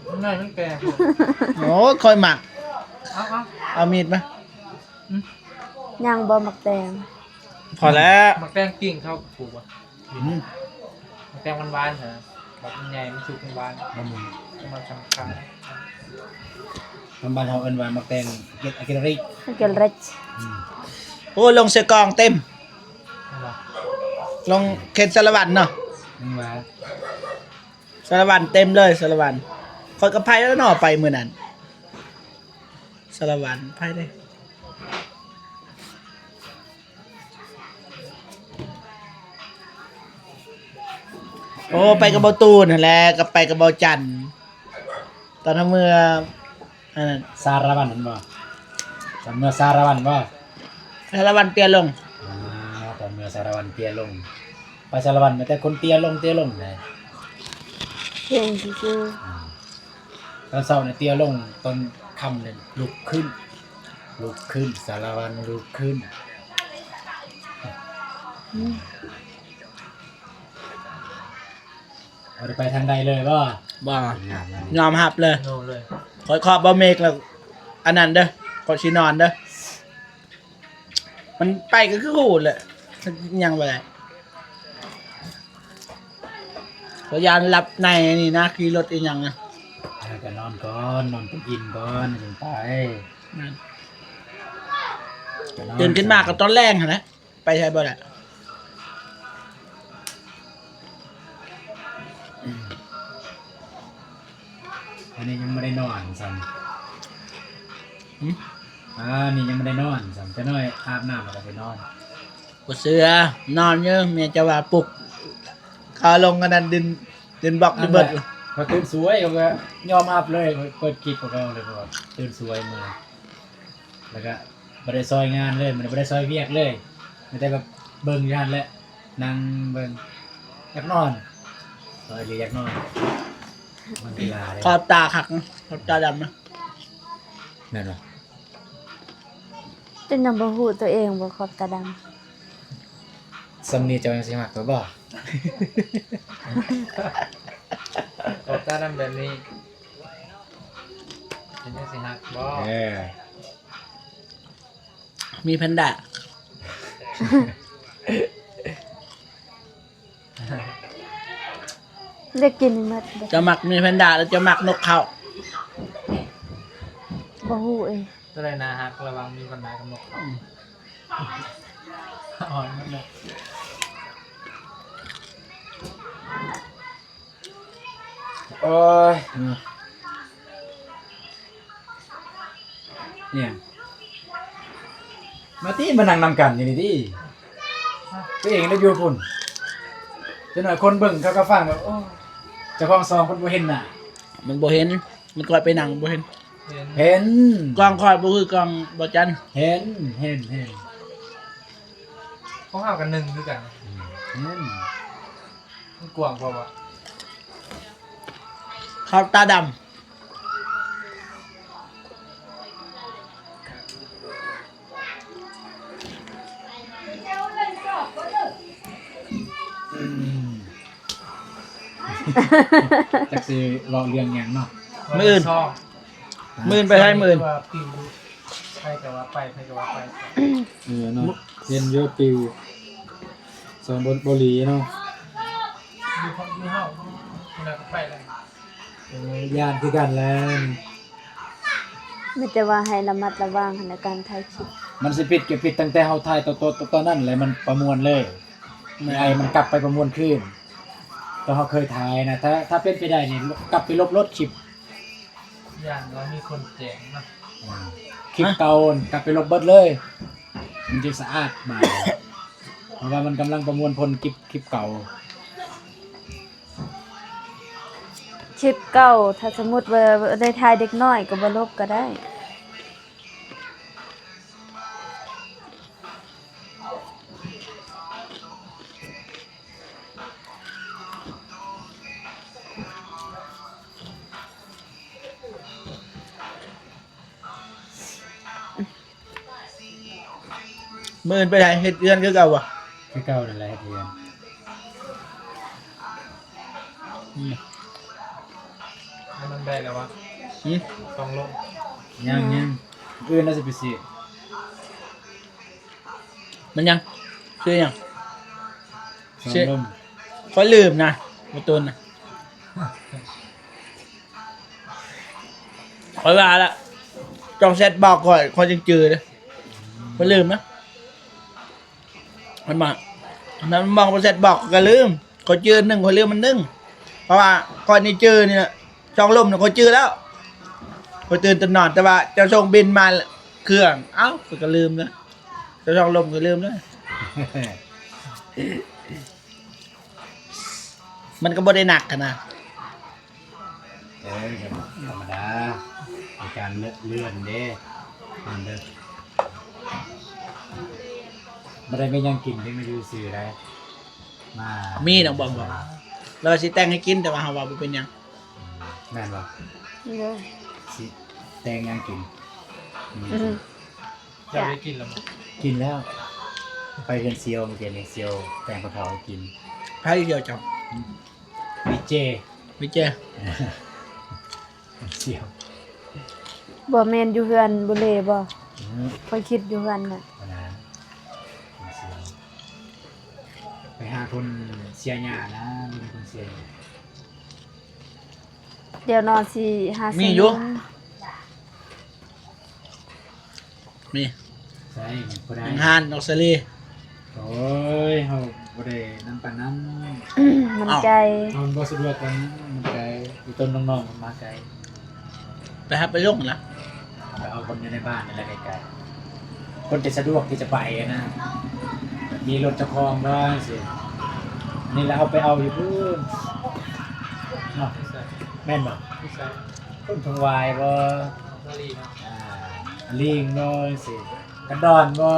ມັນນ້ອຍ ມັນແກ່. ໂອ້ຍ ຂ້ອຍມັກ. ເອົາ ເອົາ ເອົາມີດມາ. ອືມ ຍັງບໍ່ໝາກແຕງ? ພໍແລ້ວ. ໝາກແຕງກິ້ງເຂົ້າປູກບໍ່? ອືມ ໝາກແຕງຫວານໆຫັ້ນນະ ບັກໃຫຍ່ມັນສຸກຫວານ. ອືມ ມັນສຳຄັນ. ທາງບ້ານເຮົາເອີ້ນວ່າໝາກແຕງ ອາເກລລິກ ອາເກລລິກ. ອືມ ໂອ້ ລົງເສືອກອງເຕັມ. ແມ່ນບໍ່? ລົງເຂດສາລະວັນເນາະ. ແມ່ນວ່າ ສາລະວັນເຕັມເລີຍ ສາລະວັນ. ຂ້ອຍກໍໄປແລ້ວເນາະ ໄປມື້ນັ້ນ ສາລະວັນ ໄປເດ້. ໂອ້ ໄປກັບເບົາຕູນຫັ້ນແຫຼະ ກັບ ໄປກັບເບົາຈັນ ຕອນເຮົາເມືອ ອັນນັ້ນ ສາລະວັນແມ່ນບໍ່? ຕອນເມືອສາລະວັນບໍ່? ສາລະວັນເຕ້ຍລົງ. ອ່າ ຕອນເມືອສາລະວັນເຕ້ຍລົງ. ໄປສາລະວັນມີແຕ່ຄົນເຕ້ຍລົງ ເຕ້ຍລົງໄດ໋. ເກັ່ງຊື່ໆ. ອືມ ຕອນເຊົ້ານີ້ເຕ້ຍລົງ ຕອນຄ່ຳນີ້ລຸກຂຶ້ນ ລຸກຂຶ້ນ ສາລະວັນລຸກຂຶ້ນ. ອືມ ບໍ່ໄດ້ໄປທາງໃດເລີຍບໍ່? ບໍ່ ຍອມຮັບເລີຍ ຍອມເລີຍ. ຂ້ອຍຂອບບໍ່ເມກແລ້ວ ອັນນັ້ນເດີ ຂ້ອຍຊິນອນເດີ. ມັນໄປກໍຄືຫູດແຫຼະ ຍັງບໍ່ໄດ້ ກໍຢ້ານຫຼັບໃນນີ້ນະ ຂີ່ລົດອີ່ຫຍັງນະ. ເອີ ກໍນອນກ່ອນ ນອນຈົນອີ່ມກ່ອນ ຈຶ່ງໄປ. ແມ່ນ ກໍນອນ ຕື່ນຂຶ້ນມາກໍຕອນແລງຫັ້ນແຫຼະ ໄປໃສບໍ່ໄດ້. ອັນນີ້ຍັງບໍ່ໄດ້ນອນຊ້ຳ. ຫື? ອ່າ ນີ້ຍັງບໍ່ໄດ້ນອນຊ້ຳ ຈັກໜ້ອຍອາບນ້ຳແລ້ວກໍໄປນອນ. ບໍ່ເຊື່ອ ນອນຢູ່ ເມຍເຈົ້າວ່າປຸກ ເຂົ້າລົງອັນນັ້ນ ດິນ ດິນບລັອກຢູ່ເບິດ. ອັນນັ້ນແຫຼະ ພໍຕື່ນສວຍ ເຂົາກໍຍອມຮັບເລີຍ ເປີດຄລິບຂອງເຂົາເລີຍ ເພາະວ່າຕື່ນສວຍມື້ ແລ້ວກະບໍ່ໄດ້ຊ່ອຍງານເລີຍ ມື້ນີ້ບໍ່ໄດ້ຊ່ອຍວຽກເລີຍ ມີແຕ່ແບບເບິ່ງຢູ່ຫັ້ນແຫຼະ ນັ່ງເບິ່ງ ຢາກນອນ ເອີ ຢາກນອນ. ມັນກິລາເດ້ ຂອບຕາຄັກນະ ຂອບຕາດຳນະ. ແມ່ນບໍ່? ຈົນຍັງບໍ່ຮູ້ຕົວເອງບໍ່ ຂອບຕາດຳ. ສ່ຳນີ້ເຈົ້າຍັງຊິຮັກຂ້ອຍບໍ່? ຂອບຕາດຳແບບນີ້ ເຈົ້າຍັງຊິຮັກບໍ່? ເອີ ມີແພນດ້າ ໄດ້ກິນໝົດ. ເຈົ້າມັກມີແພນດ້າ ຫຼື ເຈົ້າມັກນົກເຂົາ? ບໍ່ຮູ້ເອງ. ຕົວໃດໜ້າຮັກລະຫວ່າງມີແພນດ້າກັບນົກເຂົາ? ອືມ ອ່ອນໝົດເລີຍ. ໂອ້ຍ ເອີ ອີ່ຫຍັງ? ມາຕິ ມານັ່ງນຳກັນຢູ່ນີ້ຕິ ຕົວເອງໄດ້ຢູ່ພຸ້ນ ຈັກໜ້ອຍຄົນເບິ່ງເຂົາກໍຟັງວ່າ ໂອ້ ເຈົ້າຂອງສອງຄົນບໍ່ເຫັນໜ້າ. ມັນບໍ່ເຫັນ ມັນກອດໄປນັ່ງບໍ່ເຫັນ. ເຫັນ ເຫັນ ກ້ອງຂ້ອຍບໍ່ຄືກ້ອງບໍ່ຈັນ. ເຫັນ ເຫັນ ເຫັນ ຂອງເຮົາກັນໜຶ່ງຄືກັນ. ອືມ ເຫັນ ມັນກວ້າງພໍບໍ່? ຂອບຕາດຳ. ອືມ ຈັກຊິເວົ້າເລື່ອງຫຍັງເນາະ ມື້ອື່ນ. ມື້ອື່ນໄປໃສ? ມື້ອື່ນ ໃຜກໍວ່າໄປ ໃຜກໍວ່າໄປ ເອີເນາະ ເຫັນຢູ່ປິວສອງ ບໍ່ ບໍ່ຫຼີເນາະ ຢູ່ ຢູ່ເຮົາ ແລ້ວກໍໄປແລ້ວ ເອີ ຢ້ານຄືກັນແຫຼະ ມີແຕ່ວ່າໃຫ້ລະມັດລະວັງຫັ້ນແຫຼະ ການຖ່າຍຄລິບ ມັນຊິຜິດກໍຜິດຕັ້ງແຕ່ເຮົາຖ່າຍຕອນ ຕອນ ຕອນນັ້ນແຫຼະ ມັນປະມວນເລີຍ ແມ່ນ ໃຫ້ມັນກັບໄປປະມວນຄືນ ຕອນເຮົາເຄີຍຖ່າຍນະ ຖ້າ ຖ້າເປັນໄປໄດ້ນີ້ ກັບໄປລົບໂລດຄລິບ ຢ້ານວ່າມີຄົນແຈ້ງເນາະ ອືມ ຄລິບເກົ່າກັບໄປລົບເບິດເລີຍ ມັນຈຶ່ງສະອາດບາດ ເພາະວ່າມັນກຳລັງປະມວນຜົນຄລິບ ຄລິບເກົ່າ ຄລິບເກົ່າ ຖ້າສົມມຸດວ່າໄດ້ຖ່າຍເດັກນ້ອຍກໍບໍ່ລົບກໍໄດ້. ມື້ອື່ນໄປໃສ? ເຮັດເຮືອນຄືເກົ່າບໍ່? ຄືເກົ່ານັ້ນແຫຼະ ເຮັດເຮືອນ ອືມ ມັນໄດ້ແລ້ວວະ? ຫື? ສອງລົມ ຍັງ ຍັງ ມື້ອື່ນລະຊິໄປຊື້ ມັນຍັງ ຊື້ຫຍັງ? ສອງລົມ ຂ້ອຍລືມນະ ບໍ່ຕົນນະ ຂ້ອຍວ່າລະ ຕ້ອງແຊັດບອກຂ້ອຍ ຂ້ອຍຈຶ່ງຈື່ເດ້ ຂ້ອຍລືມນະ ມັນມາ ມັນບອກ ບໍ່ແຊັດບອກ ຂ້ອຍກໍລືມ ຂ້ອຍຈື່ອັນໜຶ່ງ ຂ້ອຍລືມອັນໜຶ່ງ ເພາະວ່າຂ້ອຍນີ້ຈື່ນີ້ນະ ສອງລົມນີ້ຂ້ອຍຈື່ແລ້ວ ຂ້ອຍຕື່ນແຕ່ນອນ ແຕ່ວ່າເຈົ້າສົ່ງບິນມາເຄື່ອງ ເອົ້າ ຂ້ອຍກໍລືມນະ ເຈົ້າສອງລົມກໍລືມເດີ ມັນກໍບໍ່ໄດ້ໜັກຫັ້ນນະ ເອີ ທຳມະດາ ໃນການເລື່ອນເດ້ ນັ້ນເດີ ບໍ່ໄດ້ມີຫຍັງກິນເດ້ ມາຢູ່ຊື່ໄດ໋ ມາ ມີນ້ອງບອມບໍ່? ລາວຊິແຕ່ງໃຫ້ກິນ ແຕ່ວ່າເຮົາວ່າບໍ່ເປັນຫຍັງ ແມ່ນບໍ່? ເອີ ຊິແຕ່ງຫຍັງກິນ? ອືມ ເຈົ້າໄດ້ກິນແລ້ວບໍ່? ກິນແລ້ວ ໄປເຮືອນສ່ຽວມື້ກີ້ນີ້ ສ່ຽວແຕ່ງກັບເຂົາໃຫ້ກິນ ໃຜສ່ຽວເຈົ້າ? ອືມ ວິເຈ ວິເຈ ສ່ຽວ ບໍ່ແມ່ນຢູ່ເຮືອນບຸເລບໍ່? ອືມ ຂ້ອຍຄິດຢູ່ເຮືອນນະ ນະ ສ່ຽວ ໄປຫາຄົນເສຍຫຍ້ານະ ບໍ່ແມ່ນຄົນເສຍຫຍ້າ ດຽວນອນຊິຫາ ມີຢູ່ ຊື້ນມ ມີ ໃສ ຜູ້ໃດ? ທາງຮ້ານນ້ອງສາລີ ໂອ້ຍ ເຮົາບໍ່ໄດ້ນຳປານນັ້ນ ມັນໄກ ເຮົາບໍ່ສະດວກປານນັ້ນ ມັນໄກ ອີ່ຕົນນ້ອງໆ ມັນມາໄກ ໄປຮັບໄປສົ່ງນະ ໄປເອົາຄົນຢູ່ໃນບ້ານນີ້ແຫຼະ ໃກ້ໆ ຄົນຈະສະດວກທີ່ຈະໄປນະ ມີລົດເຈົ້າຂອງບໍ່? ຈັ່ງຊີ້ ນີ້ແຫຼະ ເຮົາໄປເອົາຢູ່ພຸ້ນເນາະ ແມ່ນບໍ່? ພຸ້ນ ທົ່ງຫວາຍບໍ່? ອ່າ ລີງບໍ່? ຈັ່ງຊີ້ ກັນດອນບໍ່?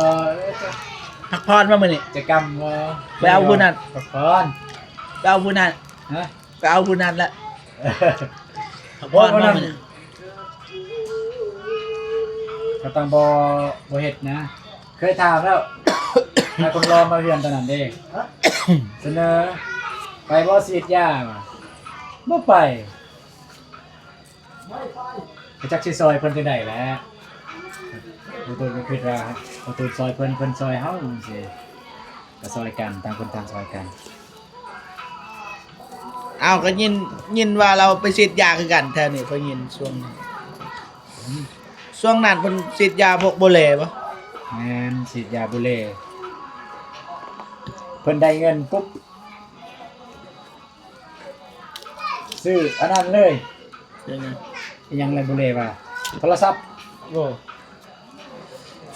ພັກຜ່ອນບໍ່ມື້ນີ້? ຈະກຳບໍ່? ໄປເອົາຜູ້ນັ້ນ ພັກຜ່ອນ ໄປເອົາຜູ້ນັ້ນ ຮະ? ໄປເອົາຜູ້ນັ້ນແຫຼະ ພັກຜ່ອນບໍ່ມື້ນີ້? ກໍຕ້ອງບໍ່ ບໍ່ເຮັດນະ ເຄີຍຖາມແລ້ວ ໃຫ້ຄົນລໍມາເຮືອນຕອນນັ້ນເດ້ ສະເໜີ ໄປບໍ່ສີດຢາ? ວ່າ ບໍ່ໄປ ກໍຈັກຊິຊ່ອຍເພິ່ນຈັ່ງໃດແຫຼະ ບໍ່ຕົນກໍຄິດວ່າ ບໍ່ຕົນຊ່ອຍເພິ່ນ ເພິ່ນຊ່ອຍເຮົາ ຈັ່ງຊີ້ ກໍຊ່ອຍກັນ ຕ່າງຄົນຕ່າງຊ່ອຍກັນ. ອ້າວ ກໍຍິນ ຍິນວ່າລາວໄປສີດຢາຄືກັນແຖວນີ້ ຂ້ອຍຍິນຊ່ວງນີ້ ອືມ ຊ່ວງນັ້ນເພິ່ນສີດຢາພວກບູເລບໍ່? ແມ່ນ ສີດຢາບູເລ ເພິ່ນໄດ້ເງິນປຸບ ຊື້ອັນນັ້ນເລີຍ ເປັນຫຍັງ? ອີຫຍັງລະ ບຸເລວ່າ ໂທລະສັບ ໂອ້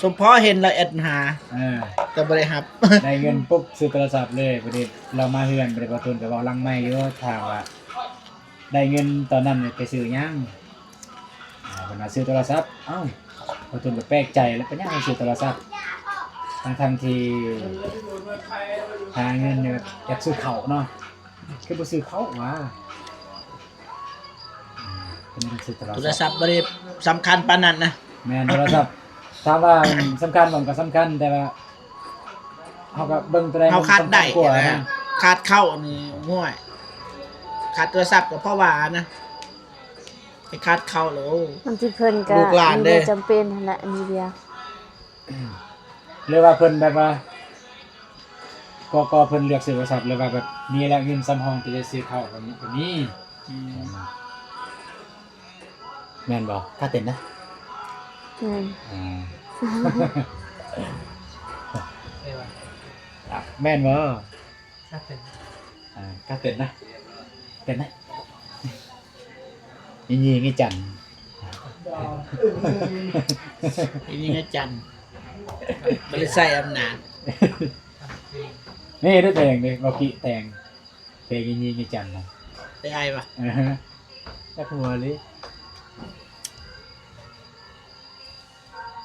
ສົມພໍເຫັນລາວແອັດຫາ ເອີ ແຕ່ບໍ່ໄດ້ຮັບ ໄດ້ເງິນປຸບຊື້ໂທລະສັບເລີຍ. ບັດນີ້ລາວມາເຮືອນ ບັດນີ້ບ່າວຕຸນກໍເວົ້າຫຼັງໄມຢູ່ ຖາມວ່າໄດ້ເງິນຕອນນັ້ນໄປຊື້ຫຍັງ? ອ່າ ເພິ່ນວ່າຊື້ໂທລະສັບ. ເອົ້າ ບ່າວຕຸນກໍແປກໃຈແລ້ວ ເປັນຫຍັງຊື້ໂທລະສັບ ທັງໆທີ່ຫາເງິນແບບຢາກຊື້ເຂົ້າເນາະ ຄືບໍ່ຊື້ເຂົ້າຫວາ? ເປັນຫຍັງຊື້ໂທລະສັບ ໂທລະສັບບໍ່ໄດ້ສຳຄັນປານນັ້ນນະ. ແມ່ນ ໂທລະສັບ ຖາມວ່າສຳຄັນບໍ່? ມັນກໍສຳຄັນ ແຕ່ວ່າເຮົາກໍເບິ່ງໂຕໃດ ເຮົາຂາດໄດ້ນະ ຂາດເຂົ້ານີ້ ໂອ້ຍ ຂາດໂທລະສັບກໍພໍວ່ານະ. ໄປຂັດເຂົ້າແລ້ວ ບາງທີເພິ່ນກໍ ລູກຫຼານເດ້ ມີແນວຈຳເປັນຫັ້ນແຫຼະ ອັນນີ້ເດຍ ຫຼືວ່າເພິ່ນແບບວ່າ ກໍ ກໍເພິ່ນເລືອກຊື້ໂທລະສັບ ຫຼືວ່າແບບມີແລ້ວເງິນສຳຮອງທີ່ຈະຊື້ເຂົ້າກໍມີ ກໍມີ. ອືມ ແມ່ນບໍ່? ທ່າເຕັ້ນນະ ແມ່ນ ອ່າ ແມ່ນບໍ່? ທ່າເຕັ້ນ ອ່າ ທ່າເຕັ້ນນະ ເຕັ້ນນະ ອີ່ຍີ່ງອີ່ຈັນ ອີ່ຍີ່ງອີ່ຈັນ ບໍ່ໄດ້ໃຊ້ອຳນາດ ນີ້ໄດ້ແຕ່ງເດ້ ບໍ່ກິແຕ່ງ ເພງອີ່ຍີ່ງອີ່ຈັນນະ ໄດ້ອ້າຍປະ ເອີ ຈັກຫົວເລີຍ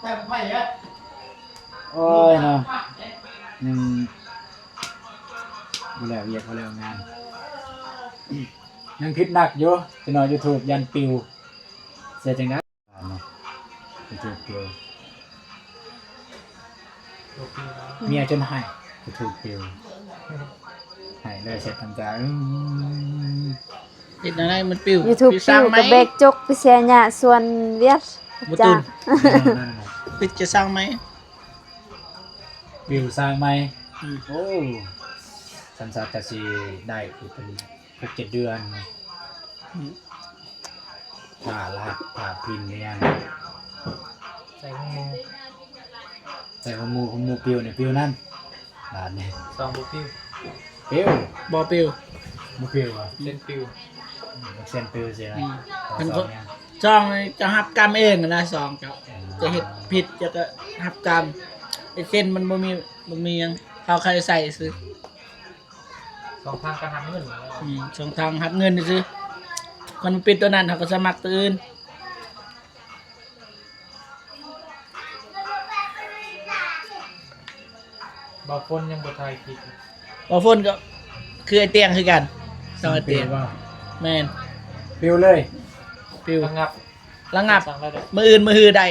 ແຕ່ງໃຜອະ ໂອ້ຍເນາະ ຍັງບໍ່ແລ້ວວຽກ ບໍ່ແລ້ວງານ ຍັງຜິດໜັກຢູ່ ຈະໜ້ອຍ YouTube ຢ້ານປິວ ເສຍຈັ່ງໃດ ເນາະ YouTube ປິວ ເມຍຈົນໄຫ້ YouTube ປິວ ໄຫ້ເລີຍ ເຊັດນ້ຳຕາ ອືມ ເຮັດແນວໃດມັນປິວ YouTube ປິວ ປິວກໍແບກຈົກໄປເສຍຫຍ້າສວນວຽດ ບໍ່ຕື່ນ ປິດຈະສ້າງໃໝ່ ປິວສ້າງໃໝ່ ອືມ ໂອ້ ສັນຊາດກະຊິໄດ້ອີກເປັນຫົກເຈັດເດືອນ ອືມ ຖ້າລະຫັດ ຖ້າພິນອີ່ຫຍັງ ໃສ່ຂອງໝູ່ ໃສ່ຂອງໝູ່ ຂອງໝູ່ປິວນີ້ ປິວນັ້ນ ບາດນີ້ ສອງບໍ່ປິວ ປິວ ບໍ່ປິວ ບໍ່ປິວຫວາ ເສັ້ນປິວ ເສັ້ນປິວຊີ້ນະ ອືມ ສອງ ສອງນີ້ຈະຮັບກຳເອງນະ ສອງເຈົ້າ ອືມ ຈະເຮັດຜິດເຈົ້າກໍຮັບກຳ ໄອ້ເສັ້ນມັນບໍ່ມີ ບໍ່ມີຫຍັງ ເຮົາແຄ່ໃສ່ຊື່. ຊ່ອງທາງການຮັບເງິນ ອືມ ຊ່ອງທາງຮັບເງິນຊື່ໆ ຄັນບໍ່ປິດຕົວນັ້ນ ເຮົາກໍສະໝັກຕົວອື່ນ. ບ່າວຝົນຍັງບໍ່ຖ່າຍຄລິບ ບ່າວຝົນກໍຄືໄອ້ຕຽງຄືກັນ ຊ່ອງໄອ້ຕຽງ ແມ່ນ ປິວເລີຍ ປິວ ລະງັບ ລະງັບ ມື້ອື່ນມື້ຮືໄດ້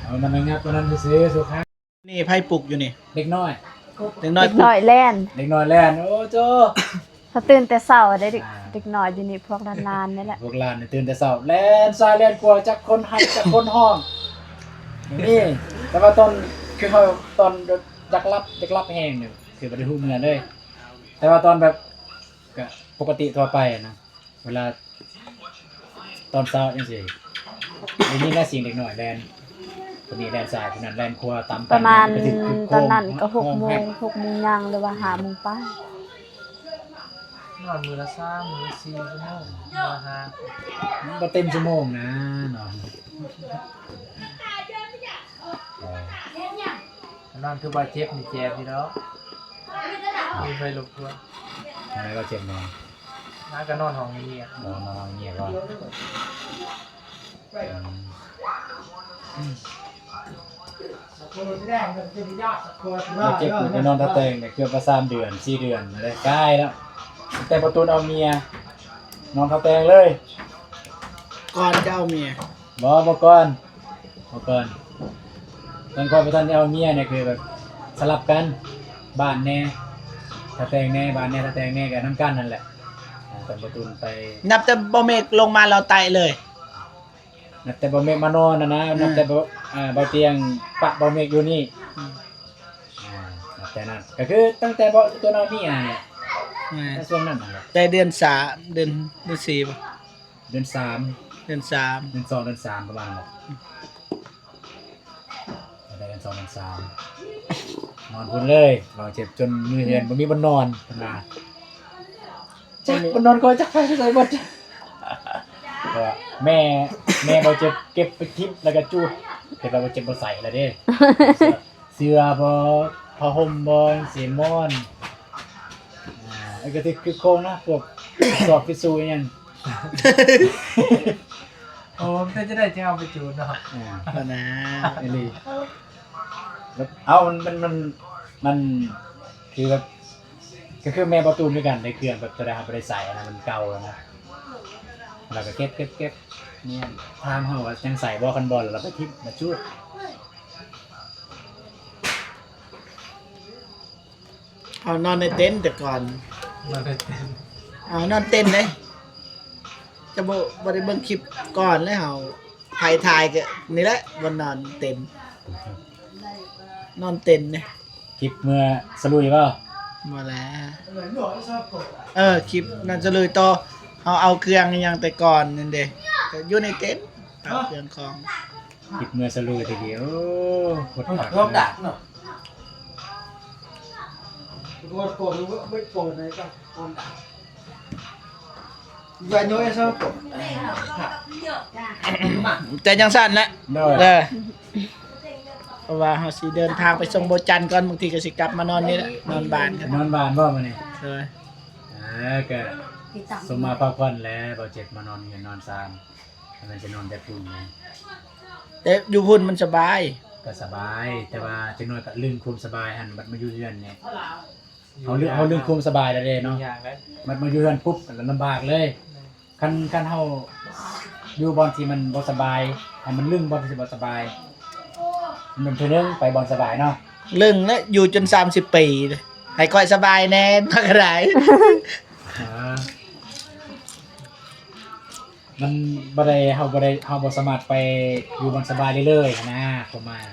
ເອົາ ມັນລະງັບຕົວນັ້ນຊື່ໆ ສຸຂາ ນີ້ໃຜປຸກຢູ່ນີ້ ເດັກນ້ອຍ ເດັກນ້ອຍ ເດັກນ້ອຍແລ່ນ ເດັກນ້ອຍແລ່ນ ໂອ້ໂຈ ເຂົາຕື່ນແຕ່ເຊົ້າເດ້ ເດັກ ອ່າ ເດັກນ້ອຍຢູ່ນີ້ ພວກຫຼານໆນີ້ແຫຼະ ພວກຫຼານນີ້ຕື່ນແຕ່ເຊົ້າ ແລ່ນຊ້າຍແລ່ນຂວາ ຈັກຄົນໄຫ້ຈັກຄົນຮ້ອງ ນີ້ ແຕ່ວ່າຕອນ ຄືເຮົາຕອນຢາກຫຼັບ ຢາກຫຼັບແຮງນີ້ ຄືບໍ່ໄດ້ຮູ້ເມື່ອເລີຍ ແຕ່ວ່າຕອນແບບ ກະປົກກະຕິທົ່ວໄປນະ ເວລາຕອນເຊົ້າຈັ່ງຊີ້ ໄດ້ຍິນແຕ່ສຽງເດັກນ້ອຍແລ່ນ ຄົນນີ້ແລ່ນຊ້າຍ ຄົນນັ້ນແລ່ນຂວາ ຕຳກັນ ປະມານ ຕອນນັ້ນກໍຫົກໂມງ ຫົກໂມງຢ່າງ ຫຼືວ່າຫ້າໂມງປາຍ ນອນມື້ລະສາມ ມື້ລະສີ່ຊົ່ວໂມງ ມື້ລະຫ້າ ມັນບໍ່ເຕັມຊົ່ວໂມງນະ ນອນ ນອນຄືບໍ່ເຈັບນີ້ແຈບຢູ່ດອກ ມີໄຟລົບກວນ ອັນໃດກໍເຈັບນອນ ນາກໍນອນຫ້ອງງຽບ ນອນຫ້ອງງຽບບໍ່ ອືມ ເຈັບຢູ່ ໄປນອນທ່າແຕ່ງໄດ້ເກືອບວ່າສາມເດືອນ ສີ່ເດືອນແລ້ວ ກາຍແລ້ວ ແຕ່ບໍ່ຕູນເອົາເມຍ ນອນທ່າແຕ່ງເລີຍ ກ່ອນຈະເອົາເມຍ ບໍ່ ບໍ່ກ່ອນ ເມື່ອກ່ອນ ຕອນຂ້ອຍບໍ່ທັນໄດ້ເອົາເມຍນີ້ ຄືແບບສະຫຼັບກັນ ບ້ານແດ່ ຖ້າແຕ່ງແດ່ ບ້ານແດ່ ຖ້າແຕ່ງແດ່ ກໍນຳກັນຫັ້ນແຫຼະ ອ່າ ຕອນບໍ່ຕຸນໄປ ນັບແຕ່ບໍ່ເມກລົງມາລາວໃຕ້ເລີຍ ນັບແຕ່ບໍ່ເມກມານອນຫັ້ນນະ ອືມ ນັບແຕ່ບໍ່ ອ່າ ບໍ່ຕຽງປະບໍ່ເມກຢູ່ນີ້ ອືມ ອ່າ ນັບແຕ່ນັ້ນ ກໍຄືຕັ້ງແຕ່ບໍ່ ຕົວນ້ອຍມີຫັ້ນແຫຼະ ແມ່ນ ແຕ່ຊ່ວງນັ້ນຫັ້ນແຫຼະ ແຕ່ເດືອນສາມ ເດືອນ ເດືອນສີ່ບໍ່? ເດືອນສາມ ເດືອນສາມ ເດືອນສອງ ເດືອນສາມ ປະມານນັ້ນແຫຼະ ອືມ ໄດ້ເດືອນສອງ ເດືອນສາມ ນອນພຸ້ນເລີຍ ບາດເຈັບຈົນມືເຮືອນ ອືມ ບໍ່ມີບ່ອນນອນ ເພິ່ນວ່າ ຈັກບ່ອນນອນຂ້ອຍ ຈັກໄປໃສໝົດ ເພາະວ່າແມ່ ແມ່ບາດເຈັບເກັບໄປຖິ້ມ ແລ້ວກໍຈູດ ເຮັດໃຫ້ບາດເຈັບບໍ່ໃສ່ແລ້ວເດ້ ເສື້ອບໍ່ ຜ້າຫົ່ມບໍ່ ເສໝອນ ອ່າ ເອີ ກໍຄື ຄືໂຄງນະ ພວກສອກພິດຊູອີ່ຫຍັງ ໂອ້ ມັນເປັນຈັ່ງໃດຈຶ່ງເອົາໄປຈູດເນາະ ອ່າ ນະ ອີ່ຫຼີ ເອົາ ມັນ ມັນ ມັນ ມັນ ຄືແບບ ກໍຄືແມ່ບໍ່ຕູນຄືກັນ ໄດ້ເຄື່ອງແບບຕົວໃດເຮົາບໍ່ໄດ້ໃຊ້ ອັນນັ້ນມັນເກົ່າແລ້ວນະ ລາວກໍເກັບ ເກັບ ເກັບ ແມ່ນ ຖາມເຮົາວ່າຍັງໃຊ້ບໍ່ ຄັນບໍ່ ລາວໄປຖິ້ມ ລາວຈູດ. ເຮົານອນໃນເຕັນແຕ່ກ່ອນ ນອນໃນເຕັນ ເຮົານອນເຕັນເດ້ ຈະບໍ່ ບໍ່ໄດ້ເບິ່ງຄລິບກ່ອນແລ້ວ ເຮົາ ໃຜຖ່າຍກໍນີ້ແຫຼະ ບໍ່ນອນເຕັນ ນອນເຕັນນີ້ ຄລິບເມື່ອສະລຸຍບໍ່? ບໍ່ແຫຼະ ເອີ ຄລິບນັ້ນສະລຸຍຕໍ່ ເຮົາເອົາເຄື່ອງອີ່ຫຍັງແຕ່ກ່ອນນັ້ນເດ້ ກໍຢູ່ໃນເຕັນ ເອົາເຄື່ອງຂອງ ຄລິບເມື່ອສະລຸຍຕະກີ້ ໂອ້ ໂຄດຄັກເນາະ. ແຕ່ຈັ່ງຊັ້ນແຫຼະ ໂດຍ ເອີ ເພາະວ່າເຮົາຊິເດີນທາງໄປສົ່ງບໍ່ຈັນກ່ອນ ບາງທີກໍຊິກັບມານອນນີ້ແຫຼະ ນອນບ້ານກັນ ນອນບ້ານບໍ່ມື້ນີ້? ໂດຍ ເອີ ກໍສົມມາພັກຜ່ອນແຫຼະ ບໍ່ເຈັບມານອນເຮືອນນອນຊານ ແມ່ນຊິນອນແຕ່ພຸ້ນແຫຼະ ແຕ່ຢູ່ພຸ້ນມັນສະບາຍ ກໍສະບາຍ ແຕ່ວ່າຈັກໜ້ອຍກໍລຶ້ງຄວາມສະບາຍຫັ້ນ ບັດມາຢູ່ເຮືອນນີ້ ເຮົາລຶ້ງ ເຮົາລຶ້ງຄວາມສະບາຍແລ້ວເດ້ເນາະ ບັດມາຢູ່ເຮືອນປຸບລຳບາກເລີຍ ແມ່ນ ຄັນ ຄັນເຮົາຢູ່ບ່ອນທີ່ມັນບໍ່ສະບາຍ ໃຫ້ມັນລຶ້ງບ່ອນທີ່ບໍ່ສະບາຍ ມັນເທື່ອໜຶ່ງໄປບ່ອນສະບາຍເນາະ ລຶ້ງແລ້ວຢູ່ຈົນສາມສິບປີ ໃຫ້ຂ້ອຍສະບາຍແດ່ ມັນກໍໄດ້ ມັນບໍ່ໄດ້ ເຮົາບໍ່ໄດ້ ເຮົາບໍ່ສາມາດໄປຢູ່ບ່ອນສະບາຍເລື້ອຍໆຫັ້ນນະ ຄວາມໝາຍ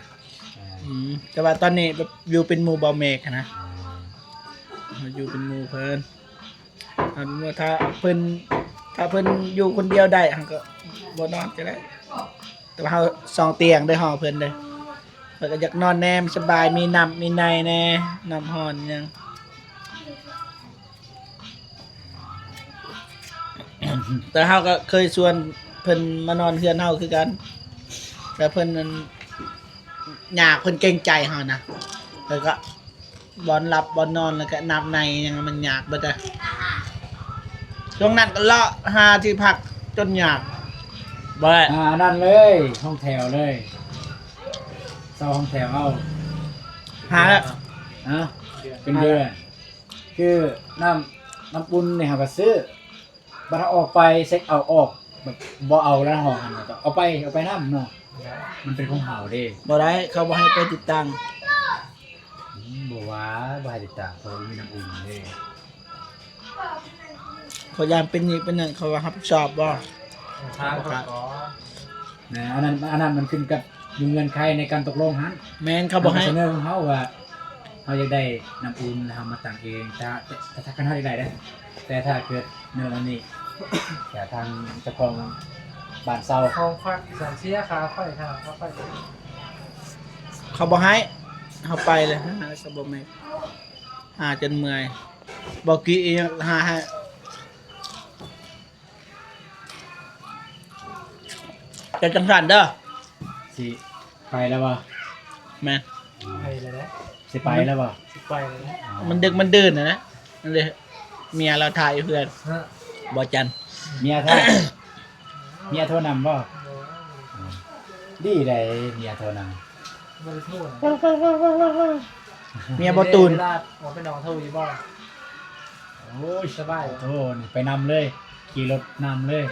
ອືມ ແຕ່ວ່າຕອນນີ້ແບບຢູ່ເປັນໝູ່ບ່າວເມກຫັ້ນນະ ເຮົາຢູ່ເປັນໝູ່ເພິ່ນ ຖ້າເພິ່ນ ຖ້າເພິ່ນຢູ່ຄົນດຽວໄດ້ ເຮົາກໍບໍ່ນອນກໍໄດ້ ແຕ່ວ່າເຮົາສອງຕຽງເດ້ ຫ້ອງເພິ່ນເດ້ ເພິ່ນກໍຢາກນອນແນມສະບາຍ ມີນ້ຳມີໃນແດ່ ນ້ຳຮ້ອນຫຍັງ ແຕ່ເຮົາກໍເຄີຍຊວນເພິ່ນມານອນເຮືອນເຮົາຄືກັນ ແຕ່ເພິ່ນນັ້ນຍາກ ເພິ່ນເກງໃຈເຮົານະ ແລ້ວກໍບ່ອນຫຼັບບ່ອນນອນ ແລ້ວກໍນ້ຳໃນຫຍັງມັນຍາກເບິດເດ້ ຊ່ວງນັ້ນກໍເລາະຫາທີ່ພັກຈົນຍາກ ບໍ່ໄດ້ ອ່າ ອັນນັ້ນເລີຍ ຫ້ອງແຖວເລີຍ ເຊົ່າຫ້ອງແຖວເອົາ ຫາແລ້ວ ຮະ ເປັນເດືອນ ຄືນ້ຳ ນ້ຳອຸ່ນນີ້ເຮົາກໍຊື້ ບັດເຮົາອອກໄປເຊັກເອົາອອກ ແບບບໍ່ເອົາແລ້ວຫ້ອງຫັ້ນ ເອົາໄປ ເອົາໄປນຳເນາະ ມັນເປັນຂອງເຮົາເດ້ ບໍ່ໄດ້ ເຂົາບໍ່ໃຫ້ໄປຕິດຕັ້ງ ອືມ ບໍ່ວ່າ ບໍ່ໃຫ້ຕິດຕັ້ງ ເພາະວ່າມີນ້ຳອຸ່ນເດ້ ເຂົາຢ້ານເປັນນີ້ເປັນນັ້ນ ເຂົາວ່າຮັບຜິດຊອບບໍ່? ຖາມເຂົາກ່ອນ ນະ ອັນນັ້ນ ອັນນັ້ນມັນຂຶ້ນກັບຢູ່ເງື່ອນໄຂໃນການຕົກລົງຫັ້ນ ແມ່ນ ເຂົາບໍ່ໃຫ້ ເຮົາກໍສະເໜີຂອງເຮົາວ່າ ເຮົາຢາກໄດ້ນ້ຳອຸ່ນ ແລ້ວເຮົາມາຕັ້ງເອງ ຖ້າ ຖ້າ ຖ້າຄັນເຮົາຢາກໄດ້ເດ້ ແຕ່ຖ້າເກີດແນວນັ້ນນີ້ ແຕ່ທາງເຈົ້າຂອງບ້ານເຊົ່າ ຂອງຝາກສາມເສຍຄ່າໄຟ ຄ່າ ຄ່າໄຟ ເຂົາບໍ່ໃຫ້ ເຮົາໄປເລີຍ ຫາກໍບໍ່ແມ່ນ ຫາຈົນເມື່ອຍ ບໍ່ກີ້ອີ່ຫຍັງ ຫາໃຫ້ ເຈົ້າຈັ່ງຊັ້ນເດີ ຊິໄປແລ້ວບໍ່? ແມ່ນ ໄປແລ້ວແຫຼະ ຊິໄປແລ້ວບໍ່? ຊິໄປແລ້ວແຫຼະ ອໍ ມັນດຶກມັນດື່ນຫັ້ນນະ ນັ້ນເດ້ ເມຍລາວຖ້າຢູ່ເຮືອນ ຮະ ບໍ່ຈັນ ເມຍຖ້າ ເມຍໂທນຳບໍ່? ບໍ່ ອືມ ດີໃດເມຍໂທນຳ ບໍ່ໄດ້ໂທນະ ເມຍບໍ່ຕູນ ເວລາອອກໄປນອກໂທຢູ່ບໍ່? ໂອ້ຍ ສະບາຍ ໂທນີ້ໄປນຳເລີຍ ຂີ່ລົດນຳເລີຍ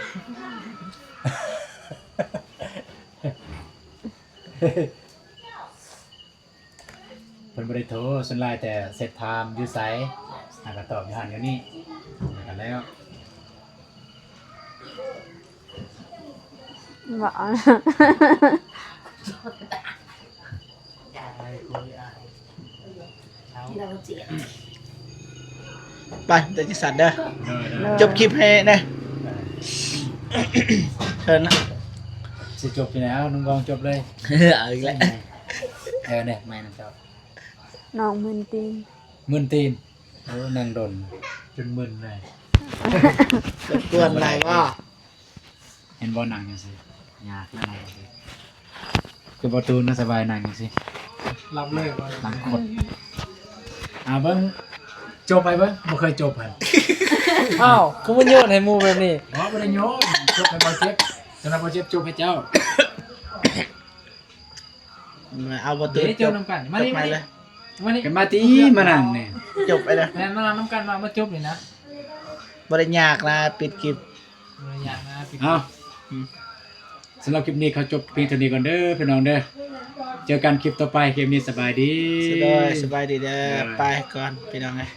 ເພິ່ນບໍ່ໄດ້ໂທ ສ່ວນຫຼາຍແຕ່ເຊັກຖາມຢູ່ໃສ ແລ້ວກໍຕອບຢູ່ຫັ້ນຢູ່ນີ້ ແລ້ວກໍແລ້ວ. ບໍ່ເອົາ ໄປ ເດີ ຈັກສັນເດີ ໂດຍ ໂດຍ ຈົບຄລິບໃຫ້ແດ່ ເຊີນນະ ຊິຈົບຢູ່ແລ້ວ ນ້ອງກອງຈົບເລີຍ ເອົາອີກແລ້ວ ເອີ ເດີ ໄມນຳເຈົ້າ ນ້ອງມຶນຕີນ ມຶນຕີນ ໂອ້ ນັ່ງດົນຈົນມຶນເລີຍ ກວນຫຼາຍບໍ່? ເຫັນບໍ່ ນັ່ງຈັ່ງຊີ້ ຍາກນະ ນັ່ງຈັ່ງຊີ້ ຄືບໍ່ຕູນນະ ສະບາຍນັ່ງຈັ່ງຊີ້ ຫຼັບເລີຍບໍ່ ນັ່ງຄົດ ອ່າ ເບິ່ງ ຈົບໄປເບິ່ງ ບໍ່ເຄີຍຈົບຫັ້ນ ອ້າວ ຄືມັນໂຍນໃຫ້ໝູ່ແບບນີ້ ບໍ່ ບໍ່ໄດ້ໂຍນ ຈົບໃຫ້ບໍ່ເຈັບ ສຳລັບບໍ່ເຈັບ ຈົບໃຫ້ເຈົ້າ. ເອົາບໍ່ ເດີ ຈົບນຳກັນ ມານີ້ ມານີ້ ມານີ້ ກັນມາຕິ ມານັ່ງນີ້ ຈົບໄປເດີ ແມ່ນ ມານັ່ງນຳກັນ ມາ ມາຈົບນີ້ນະ ບໍ່ໄດ້ຍາກນະ ປິດຄລິບ ບໍ່ໄດ້ຍາກນະ ປິດຄລິບ ເອົາ ອືມ ສຳລັບຄລິບນີ້ຂໍຈົບພຽງເທົ່ານີ້ກ່ອນເດີພີ່ນ້ອງເດີ ເຈີກັນຄລິບຕໍ່ໄປ ຄລິບນີ້ສະບາຍດີ ສະບາຍ ສະບາຍດີເດີ ເດີ ໄປກ່ອນພີ່ນ້ອງເອີຍ.